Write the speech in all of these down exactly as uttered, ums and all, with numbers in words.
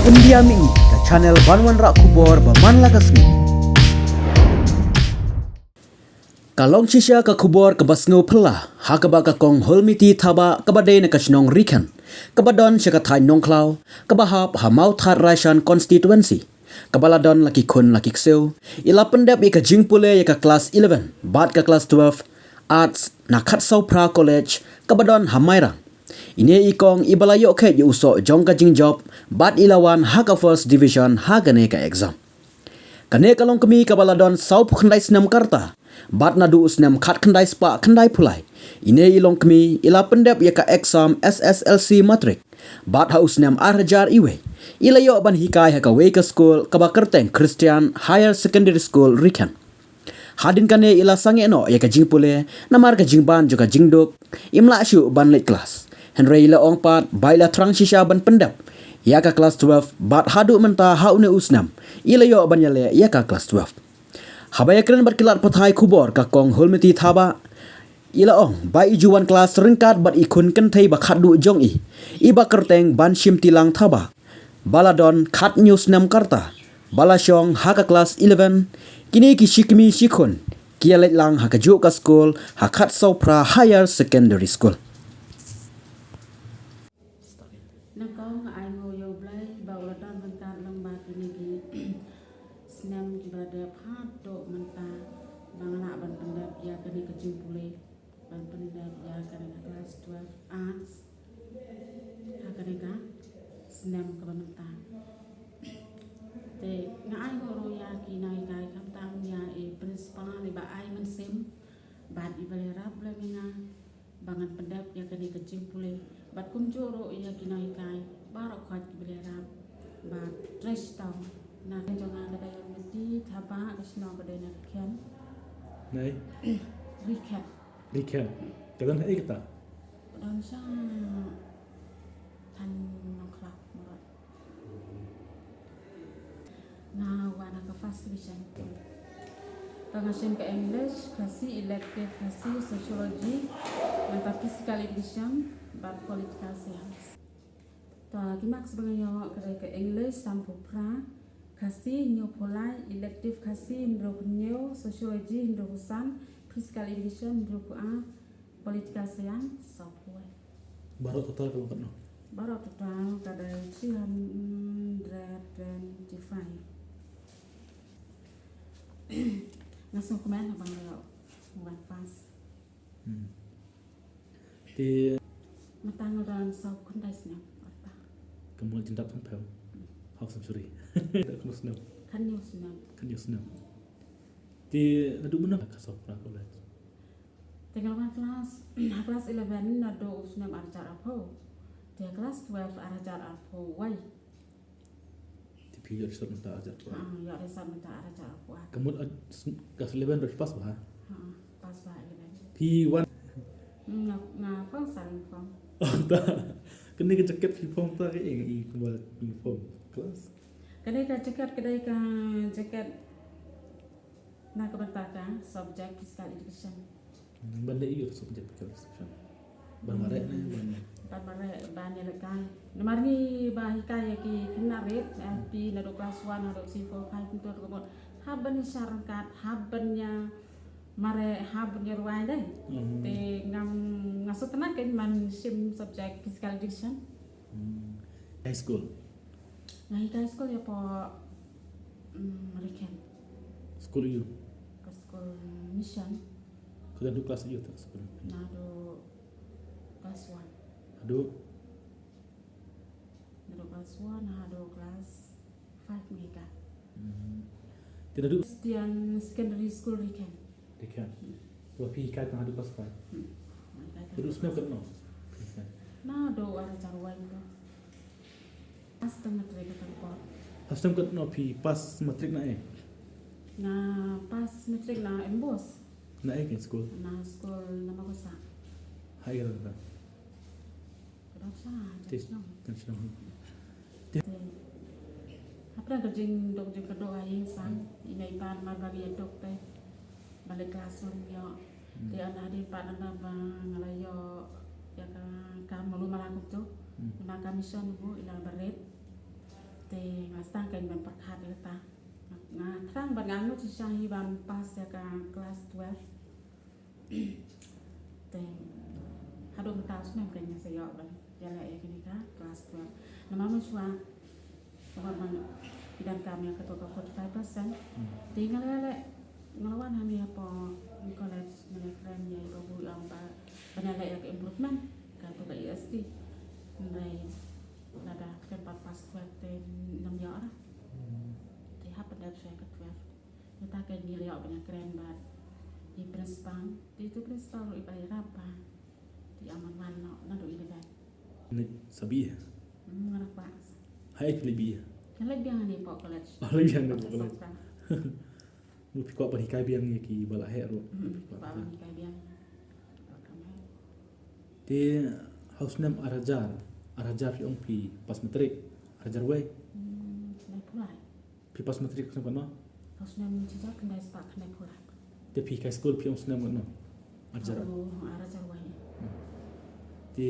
India Mih, ka channel ban wanrah khubor ba man la ka sngi. Ka long shisha ka khubor kaba sngew phylla, ha kaba ka Kong Hulmiti Thabah kaba dei na ka shnong Rikhen, kaba don sha ka thaiñ Nongkhlaw, kaba hap ha Mawthadraishan constituency, kaba la don la ki khun la ki ksiew, i la pyndep ïa ka jingpule ïa ka klas eleven bad ka klas twelve Arts na Khatsawphra College kaba don ha Mairang. Ine i kong iba la ïoh khet ïa u soh jong ka jingjop bad i la wan ha ka first division ha kane ka exam. Kane ka long kmie kaba la don sawphew khyndai snem ka rta bad naduh u snem khatkhyndai spah khyndai phew lai, ine i long kmie i la pyndep ïa ka exam S S L C Matric bad ha u snem ar hajar iwei i la ïoh ban hikai ha kawei ka skul kaba kyrteng Christian Higher Secondary School Rikhen. Hadien kane i la sangeh noh ïa ka jingpule namar ka jingban jong ka jingduk, im lah shuh ban leit klas. Hynrei i la ong pat ba i la thrang shisha ban pyndep ïa ka klas twelve bad haduh mynta ha une u snem i la ïoh ban ïaleh ïa ka klas twelve. Haba ïakren bad ki lad pathai khubor ka Kong Hulmiti Thabah, i la ong ba i ju wan klas ryngkat bad i khun kynthei ba khatduh jong i, iba kyrteng Banshimtilang Thabah, ba la don khathynñiew snem ka rta, ba la shong ha ka klas eleven. Kine ki shi kmie shi khun ki ïaleit lang ha kajuh ka skul ha Khatsawphra Higher Secondary School. Nyngkong nga ai nguh ïa U Blei ba u la don ryngkat lem bad kine ki snem kiba la dep haduh mynta ba nga lah ban pyndep ïa kane ka jingpule, ban pyndep ïa kane ka klas twelve Arts ha kane ka snem kaba mynta. Te nga ai nguh ruh ïa ki nonghikai, khamtam ïa i principal iba ai mynsiem bad iba la ïarap lem ïa nga ba ngan pyndep ïa kane ka jingpule, bad kumjuh ruh ïa ki nonghikai baroh khoit kiba la ïarap. Bad trei shitom. Na ka jong nga ka dei Hulmiti Thabah, ka shnong ka dei na Rikhen. Nei? Rikhen. Rikhen. Ka don haei kata? Ka don sha thaiñ Nongkhlaw, Mawlai. Nga wan ha ka first division. To nga shem ka English, Khasi, elective Khasi, Sociology, nangta Physical Education bad Political Science. To ki marks ba nga ïoh ka dei ka English sanphew phra, Khasi hynñiewphew lai, elective Khasi hynriewphew hynñiew, Sociology hynriewphew san, Physical Education hynriewphew ar, Political Science sawphew wei. Baroh total ka long katno? Baroh total ka dei three hundred twenty-five. Nga sngewkmen haba nga ïoh, nga wan pass. Hmm. Te mynta nga don sawphew khyndai snem, arta. Ka mut jingdap tang phem. Half century. Katno snem? Khathynñiew snem. Khathynñiew snem. Te naduh mynno ka Khatsawphra College? Te nga la wan klas, ha klas eleven naduh u snem ar hajar arphew. Te ha klas twelve ar hajar arphew wei. Te phi ïoh result mynta ar hajar arphew ar? Ah, ïoh result mynta ar hajar arphew ar. Ka mut, ah, s-, klas eleven ruh phi pass bha? Ha, pass bha eleven. Phi wan? Hmm, nga, nga phong, sa ring phong. Oh, ta. Kane ka jacket phi phong ta, ka ing, ing kumba uniform klas. Kane ka jacket, ka dei ka jacket na ka bynta ka subject Physical Education. Hmm, ban leh ïa u subject Physical Education? Ban mareh ne ban? Ban mareh, ban ïalehkai. Namar ngi ba hikai ïa ki khynnah rit, eh, phi naduh klas one haduh three, four, five, kumto ka mut hap ban ïashad ryngkat, hap ban ïa mareh, hap ban ïa rwai dei. Hmm. Te ngam, nga sngewtynnat kein ban shim subject Physical Education. Hmm. High school? Nga hikai skul ïa pdeng, mm, Rikhen. Skul aiu? Ka skul Mission. Ka naduh klas aiu te skul? Naduh klas one. Haduh? Naduh klas one haduh klas five nga hikai. Hmm. Te naduh? Christian Secondary School Rikhen. Rikhen. Hmm. Te phi hikai tang haduh klas five? Hmm. Nga hikai tang. Naduh snem katno? Naduh ar hajar wei. Pass tang matric kata ka por. Pass tang katno phi pass matric na ei? Nga pass matric na MBOSE. Na ei ka skul? Na skul Namakosa. Ha ei kata? Ka dang sha, te, ka dang sha. Te. Te. Hapdeng ka jingduk jingkyrduh ha ïing sang, hmm, i mei i pa namar ba ki ïa duk te. Ba leit klas ruh ym ïoh. Hmm. Te ynda hadien pat ynda ba nga la ïoh ïa ka kam malu mala kumto. Hmm. Namar ka mission ruh i la ba rit. Te nga sdang kein ban pyrkhat ïa kata. Nga thrang bad nga angnud shisha hi ban pass ïa ka class twelve. Te haduh mynta u snem kein nga sa ïoh ban ïaleh ïa kane ka class twelve. Namar mynshuwa, namar ba ki donkam ïa kato ka forty-five percent. Hmm. Te nga la leh, nga la wan hangne hapoh college, nga la kren ïa i babu, i ong ba ban ïaleh ïa ka improvement, kato ka E S T. Hynrei lada khlem pat pass twelve te ym ïoh re. Hmm. Te hap ban dep shuwa ïa ka twelve. Mynta kein ngi la ïoh ban ïakren bad i principal. Te itu principal ruh i ba ïarap ba te ïa man wan noh naduh ine bad. Ni sabi ïa. Hmm, nga la kwah. Hai phi leit biang. Nga leit biang hangne hapoh college. Oh, leit biang hangne hapoh college. Sopra. Mut phi kwah ban hikai biang ïa ki ba la heh ruh. Hmm, phi kwah ban hikai biang. Te ha u snem ar hajar, ar hajar phi ong phi pass matric, ar hajar wei. Hmm, snem pulai. Phi pass matric snem kano? Snem shi hajar khyndai spah khyndai phew lai. Te phi hikai skul phi ong snem kano? Ar hajar. Oh, ar hajar wei. Hmm. Te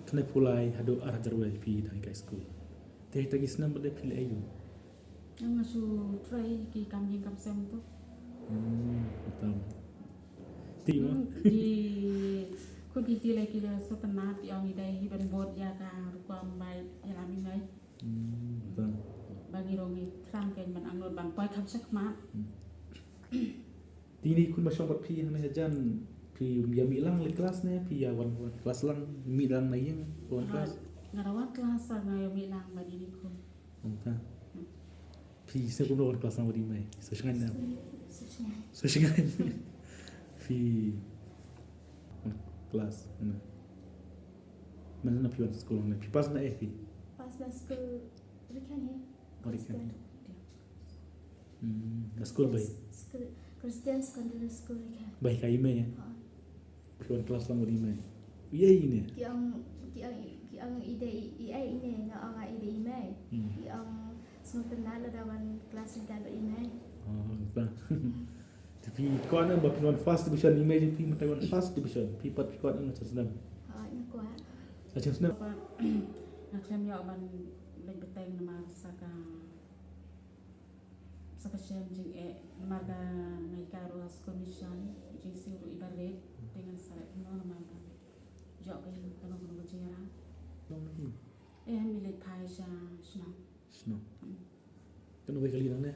khyndai phew lai haduh ar hajar wei phi dang hikai skul. Te ha kita ki snem pat de phi leh aïu? Nga shu trei ki kam ïing kam sem tu. Hmm, betul. Ti mo? Hmm, ki khun ki ti lei ki la sngewtynnat, ki ong i dei hi ban bud ïa ka rukom ba ïalam i mei. Hmm, betul. Ba ngi ruh ngi thrang kein ban angnud ban poi kham shakhmat. Hmm. Te ine i khun ba shong bad phi hangne hajan, phi ïa mih lang leit klas ne phi ïa wan, wan klas lang, mih lang na ïing wan klas? Nga la wan klas, nga ïa mih lang bad ine i khun. Ong ta. Hmm. Phi sngew kumno wan klas lang bad i mei? Sngew shngaiñ ne? Sngew shngaiñ. Sngew shngaiñ. Phi wan klas ne? Mynno phi wan skul ne? Phi pass na ei phi? Pass na skul Rikhen hi. Oh, Rikhen. Christian. Hmm, na skul bai? Skul Christian Secondary School Rikhen. Bai hikai i mei, eh? Ha. Phi wan klas lang bad i mei. Ïa ine? Ki ong, ki ong, ki ong i dei i, i ei ine, nga ong i dei i mei. Hmm. Ki ong sngewtynnat lada wan klas ryngkat bad i mei. Oh, ta. Te phi kwah ne em ba phin wan first division, i mei jong phi mynta wan first division. Phi pat phi kwah ne em ha snem? Ha, nga kwah. Ha snem? Nga khlem ïoh ban leit bteng namar sa ka, sa ka shem jingeh, namar ka nga hikai ruh ha skul mission, jingsiew ruh i ba rit, te ngan sa leh kumno namar ba ïoh ka ïing kano kano ka jingïarap. Nong hi? Em, i leit phai sha shnong. Shnong. Hmm. Kano bai kali nangne?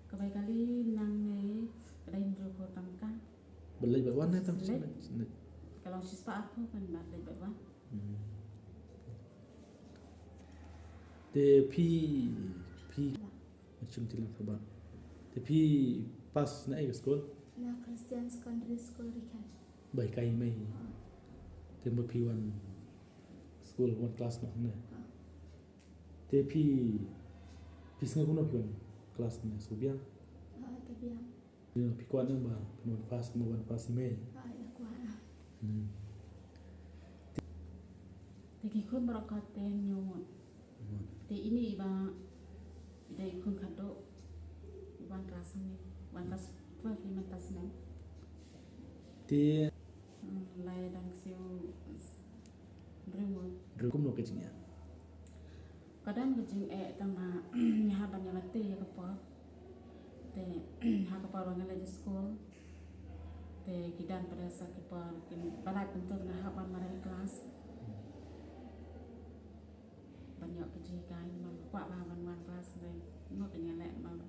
Ka bai kali nangne ka dei hynriew phew tyngka. Ba leit bad wan ne tang? Leit. Leit. Ka long shispah arphew kan ba leit bad wan. Hmm. Te phi, phi. Ba. Machung tilang taba. Te phi pass na ei ka skul? Na Christian Secondary School Rikhen. Bai hikai i mei. Ah. Te ba phi wan skul wan klas noh ne? Ah. Te phi, phi sngew kumno phi wan klas ne, sngew biang? Ah, te biang. Phi kwah ne em ba phin wan first kumno wan first i mei? Ah, nga kwah. Hmm. Te ki khun baroh kawei te ñiewmut. Hmm. Te ine i ba i dei i khun khatduh, wan klas hangne, wan klas twelve hi mynta snem. Te, hmm, lai dang siew Hynriew ngut. Hynriew. Kumno ka jingeh? Ka don ka jingeh tang ba ngi hap ban ïa lade ïa ka por. Te ha ka por ba nga leit skul, te ki don pat sa ki por kin ba lait kumto te nga hap ban mareh klas. Ban ïoh ka jinghikai namar nga kwah ba ban wan klas, hynrei kumno kein nga leh namar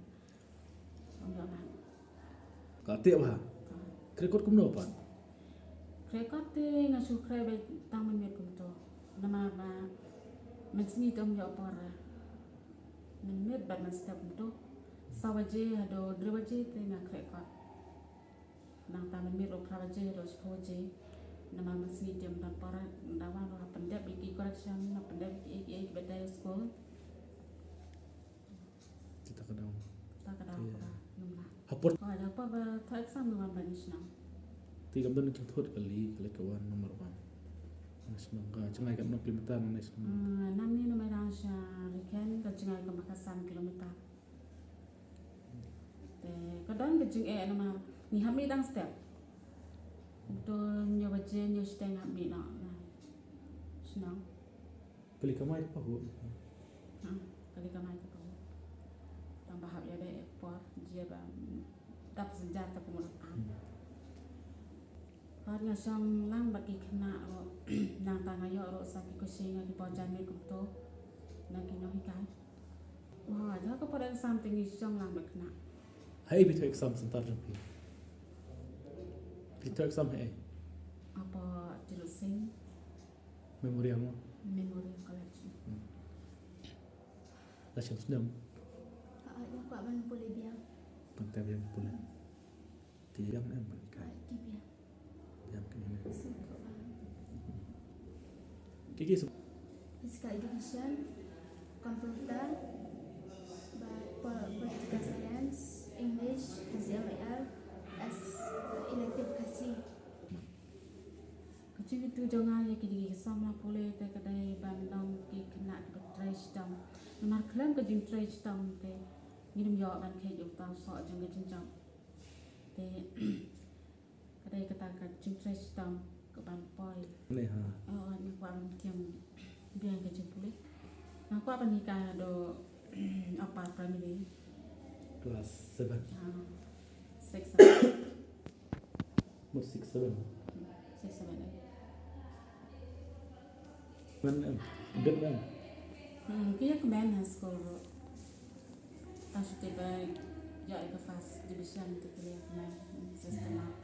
Ka tiap ha. Krekot kumno pat? Krekot te nga shu khreh beit tang mynmiet kumto. Namar ba mynsngi te ym ïoh por. Mynmiet bad mynstep kumto. Saw baje haduh hynriew baje te nga krekot. Nangta mynmiet ruh phra baje haduh shiphew baje. Namar mynsngi te ym don por, nda wan ruh ha pyndep ïa ki correction, ha pyndep ïa ki, ïa ki, ïa ki ba dei skul. Kita ka daw. Kita ka daw. Iya. Ka ngam lah. Hapor. Oh, da por ba thoh exam nga wan ba ngi shnong. Ti kam don ki thot kali, kali ka wan namar wan. Ngi shnong ka jngai ka nong kilometer ngi shnong. Hmm, nangne na Mairang sha Rikhen ka jngai ka makasan kilometer. Te ka don ka jingeh namar ngi hap mih dang step. To hynñiew baje hynñiew shiteng hap mih noh. Shnong. Kali kamai pa ho. Kali ka mai ka pau. Tang ba hap ïa dei ek por jia ba dap sejar ta kumur am. Har nga shong lang bad ki khynnah ruh nang ta nga ïoh ruh sa ki kushi nga ki por jan mir kumto na ki nonghikai. Wah, da ka por exam te ngi shong lang bad khynnah. Hai bi to exam center jong phi. Bi to exam hai. Apa Julu Singh. Memorial mo? Memorial College. Hmm. La shem snem. Ah, ïa kwah ban pule biang. Pynte biang pule. Ti biang em ban kai. Ti biang. Biang kai em. Sngewthuh bang. Ki ki sub- Physical education, computer, ba po- political science, English, H C M A R, as elective Khasi. Ka jingkyntu jong nga ïa ki dei ki samla pule te ka dei ban long ki khynnah kiba trei shitom. Namar khlem ka jingtrei shitom te ngim ïoh ban kheit ïa uta u soh jong ka jingjop. Te ka dei kata ka jingtrei shitom ka ban poi. Ne ha. Oh, ni kwah ban kem biang ka jingpule. Nga kwah ban hikai haduh upper primary. Class seven. Ah, six, seven. Mut six seven. Six seven, eh. Man em, dep em. Hmm, ki ïa kmen ha skul ruh. Tang shu tip ba ïoh ïa ka first division te ki ïa kmen, hmm, system up.